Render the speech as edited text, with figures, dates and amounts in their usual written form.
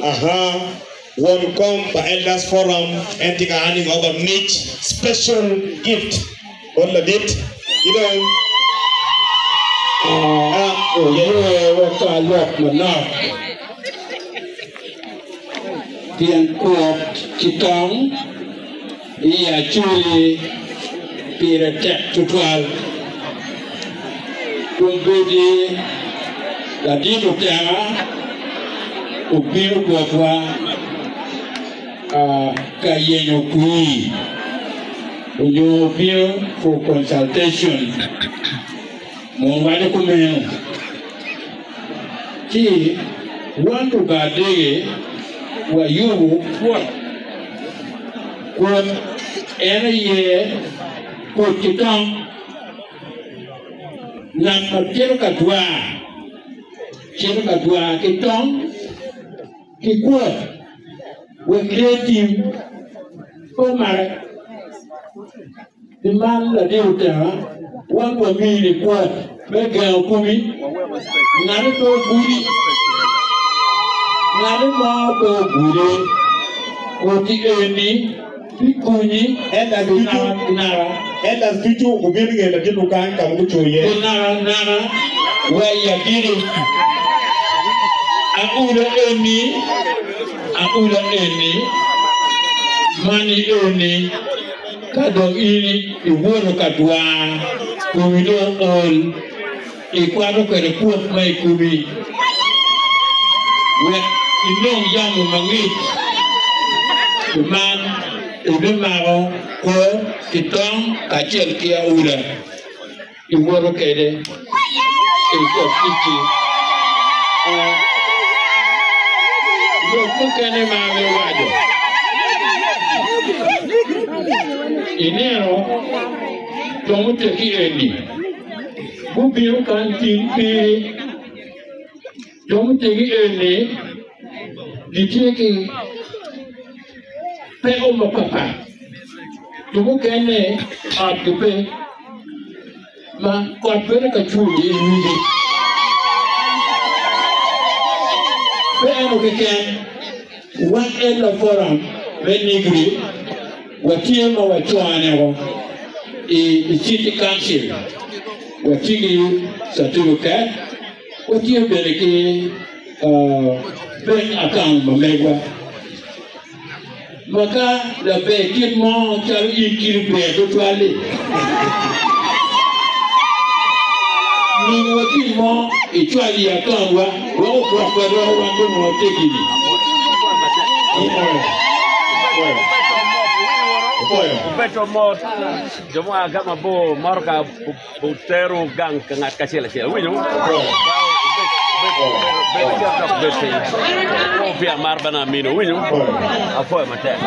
Aha, won kom pa Elders Forum en tye ka handing over mic, special gift, bot ladit ki dong Oye wek alok manok pien kwok ki tong i Acholi pire tek tutwal. Kombeddi ladit otema obino botwa ka yenyo kwir onyo obino for consultation mun waco kumeno ci wan lugadege wayubo kwot kwot en aye kwot ki tong. Ngat ma cito ka dwar, cito ka dwar ki tong ki kwot wek lee tim pe omake. Pi man ladit otema, wan wamini kwot me gengo komi, ngate pe ogudi, ngate mo pe ogude, kwoti eni. Bikonyi Elders pi ducu, naka ki naka. elders ducu gubino i nge ladit lukany ka ma gucung iye. Pi naka naka wa i agikki. Aula eni, aula eni, mani eni, ka dong in iwoto ka dwar, komi dong ool, ikwato kwede kwok ma i komi wek inong yamo mangic. Pi man, ibimako kwo ki tong kacel ki aula iwoto kwede i ot ticci. Lok mukene ma amito waco, ineno jo muteggi eni. Gubino kany tin piri. Jo mutegi eni gitye ki peko mapatpat. Jo mukene otgi pe ma kot bedo ka cwer i wigi. Pe eno keken, wan Elder Forum me Nigri watye ma wacwane-o i City Council. Watye ki catifiket, watye bene ki bank account ma megwa. Ma ka laber kit mo calo in kiti ber tutwal-li, nongo wa gin mo icwal i account wa wek ogwokwa doko wan jo ma wateggi-ni. Jo mua ka mabor motoka otero gang ka ngat kacel acel. Iwinyo? Bed cok dok bed piny. Pe amar bene amino. Iwinyo? Apwoyo matek.